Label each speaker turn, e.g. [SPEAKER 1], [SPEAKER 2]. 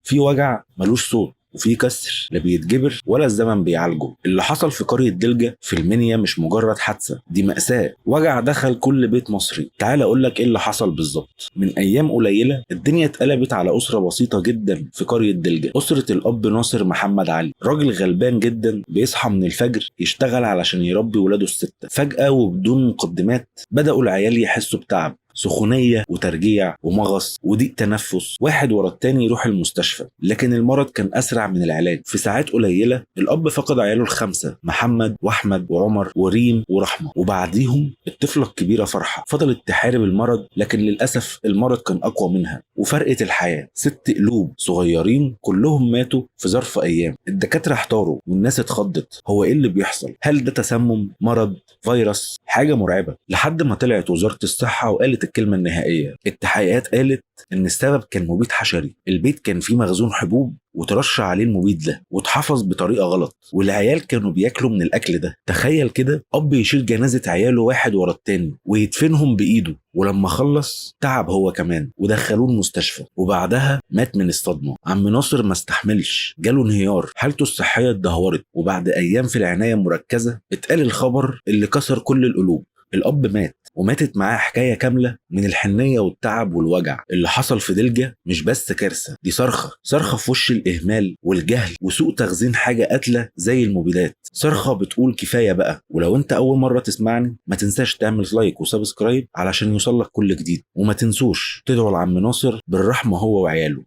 [SPEAKER 1] في وجع ملوش صوت، وفي كسر لا بيتجبر ولا الزمن بيعالجه. اللي حصل في قرية دلجة في المنيا مش مجرد حادثة، دي مأساة، وجع دخل كل بيت مصري. تعال اقول لك ايه اللي حصل بالظبط. من ايام قليلة الدنيا اتقلبت على أسرة بسيطة جدا في قرية دلجة، أسرة الأب ناصر محمد علي، راجل غلبان جدا بيصحى من الفجر يشتغل علشان يربي ولاده الستة. فجأة وبدون مقدمات بدأوا العيال يحسوا بتعب، سخونية وترجيع ومغص وضيق تنفس، واحد ورا التاني يروح المستشفى. لكن المرض كان أسرع من العلاج. في ساعات قليلة الأب فقد عياله الخمسة، محمد وأحمد وعمر وريم ورحمة، وبعديهم الطفلة الكبيرة فرحة. فضلت تحارب المرض، لكن للأسف المرض كان أقوى منها وفرقت الحياة. 6 قلوب صغيرين كلهم ماتوا في ظرف أيام. الدكاترة احتاروا والناس اتخضت، هو إيه اللي بيحصل؟ هل ده تسمم، مرض، فيروس؟ حاجة مرعبة. لحد ما طلعت وزارة الصحة وقالت الكلمة النهائية. التحقيقات قالت إن السبب كان مبيد حشري. البيت كان فيه مخزون حبوب وترش عليه المبيد ده واتحفظ بطريقة غلط، والعيال كانوا بياكلوا من الأكل ده. تخيل كده أب يشيل جنازة عياله واحد ورا التاني ويدفنهم بإيده، ولما خلص تعب هو كمان ودخلوه المستشفى، وبعدها مات من الصدمة. عم ناصر ما استحملش، جاله انهيار، حالته الصحية اتدهورت، وبعد أيام في العناية المركزة اتقال الخبر اللي كسر كل القلوب. الأب مات، وماتت معاه حكاية كاملة من الحنية والتعب والوجع. اللي حصل في دلجة مش بس كارثة، دي صرخة، صرخة في وش الإهمال والجهل وسوء تخزين حاجة قاتلة زي المبيدات، صرخة بتقول كفاية بقى. ولو انت أول مرة تسمعني ما تنساش تعمل like و subscribe علشان يوصلك كل جديد، وما تنسوش تدعوا لعم ناصر بالرحمة هو وعياله.